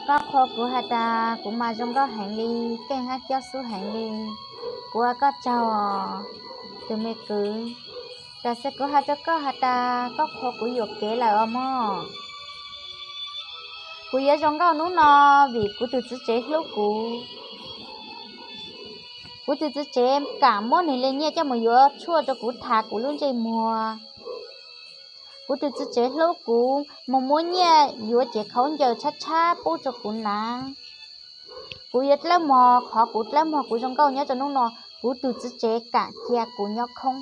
Koj qhuas kuv has tas kuv mas zoo nkauj heev li, keej hab cob xub heev li. Kuv ua koj tsaug, tus me kwv. Tam sis kuv has rua koj has tas koj qhuas kuv yuam kev lawm os mog. Kuv yuav zoo nkauj nub no vim kuv tus txiv tsev hlub kuv. Kuv tus txiv tsev kam muab nwg le nyiaj coj mus yuav tshuaj rua kuv tha kuv lub ntsej muag. Kuv tus txiv tsev hlub kuv, moog muab nyiaj yuav cev khaub ncaws tshab tshab pub rua kuv hnav. Kuv yuav dlawb mog, qhov kuv dlawb mog kuv zoo nkauj nyob rua nub no, kuv tus txiv tsev kam cia kuv nyob khoob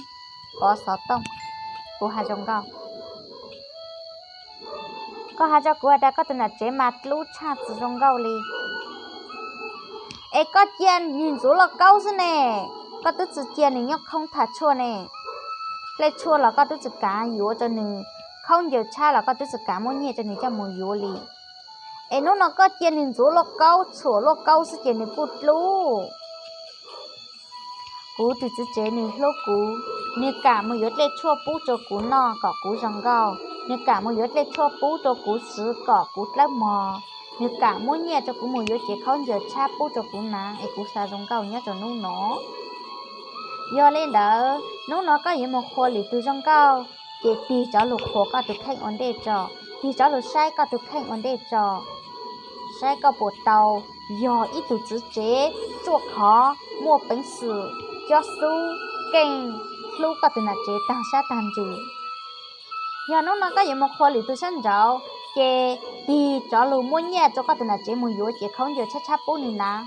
pov xov tooj. Kuv has zoo nkauj. Koj has rua kuv has tas koj tus nam tsev mas dlub tshaj tsi zoo nkauj li. Es koj cia nwg ntxuav lauj kaub xwb ne, koj tub tsi cia nwg nyob khoob tha tshuaj ne. Dlej tshuaj los koj tub tsi kav yuav rua nwg, khaub ncaws tshab los koj tub tsi kav muab nyiaj rua nwg coj mus yuav li. Es nub no koj cia nwg ntxuav lauj kaub, txhuam lauj kaub xwb ces nwg kuj dlub. Kuv tus txiv tsev nwg hlub kuv, nwg kam mus yuav dlej tshuaj pub rua kuv noj kom kuv zoo nkauj, nwg kam mus yuav dlej tshuaj pub rua kuv siv kom kuv dlawb mog, nwg kam muab nyiaj rua kuv mus yuav cev khaub ncaws tshab pub rua kuv hnav es kuv xav zoo nkauj nyob rua nub no. Yog le ntawd nub no koj yuav mus qhuas lwm tug zoo nkauj, ces tig tsov lug qhuas koj tus kheej ua ntej tso, tig tsov lug saib koj tus kheej ua ntej tso. Saib koj puas tau yog ib tug txiv tsev ruaj khov, muaj peev xwm, cob xub, keej, hlub koj tus nam tsev taag sab taag ntsws. Yog nub no koj yuav mus qhuas lwm tug sab nraud, ces tig tsov lug muab nyiaj rua koj tus nam tsev mus yuav cev khaub ncaws tshab tshab pub nwg hnav.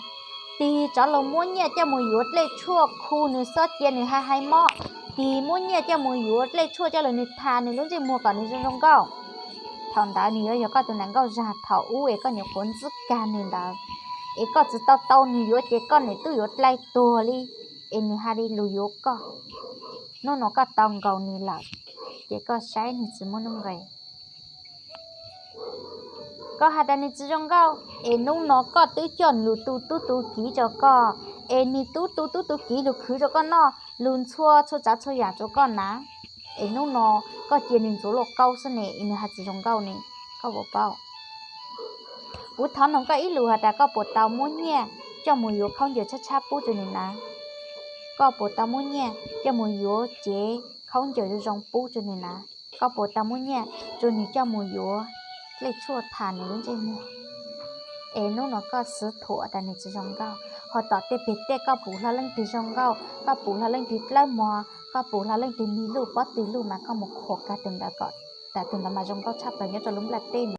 Tig tsov lug muab nyiaj coj mus yuav dlej tshuaj khu nwg xob cia nwg hais hais mob. Tig muab nyiaj coj mus yuav dlej tshuaj coj lug nwg tha nwg lub ntsej muag kom nwg zoo zoo nkauj. Thaum ntawd nwg yuav yog koj tus nam nkauj zag thaum ub es koj nyuam qhuav ntxub kag nwg ntawd, es koj tsi tau tau nwg yuav ces koj niam tub yuav dlai tuag li, es nwg hais li lug yuav koj. Nub no koj tau nkaus nwg lawm, ces koj saib nwg tsi muaj nuj nqes. Koj has tas nwg tsi zoo nkauj, es nub no koj twb coj nwg tug tub tug kiv rua koj, es nwg tub tug tub tug kiv lug khwv rua koj noj, lug ntxhua txhua tsav txhua yam rua koj hnav. Es nub no koj cia nwg ntxuav lauj kaub xwb ne, es nwg has tsi zoo nkauj ne, koj puas paub? Kuv thov noog koj ib lus has tas koj puas tau muab nyiaj coj mus yuav khaub ncaws tshab tshab pub rua nwg hnav? Koj puas tau muab nyiaj coj mus yuav cev khaub ncaws zoo zoo pub rua nwg hnav? Koj puas tau muab nyiaj rua nwg coj mus yuav dlej tshuaj tha nwg lub ntsej muag? Es nub no koj xwb thuam tas nwg tsi zoo nkauj, ho tom tej peg tej koj pum hlo leej twg zoo nkauj, koj pum hlo leej twg dlawb mog, koj pum hlo leej twg mis luj pob tw luj mas koj mus qhuas kag tus ntawd kom tas tus ntawd mas zoo nkauj tshaj plaws nyob rua lub nplaj teb no.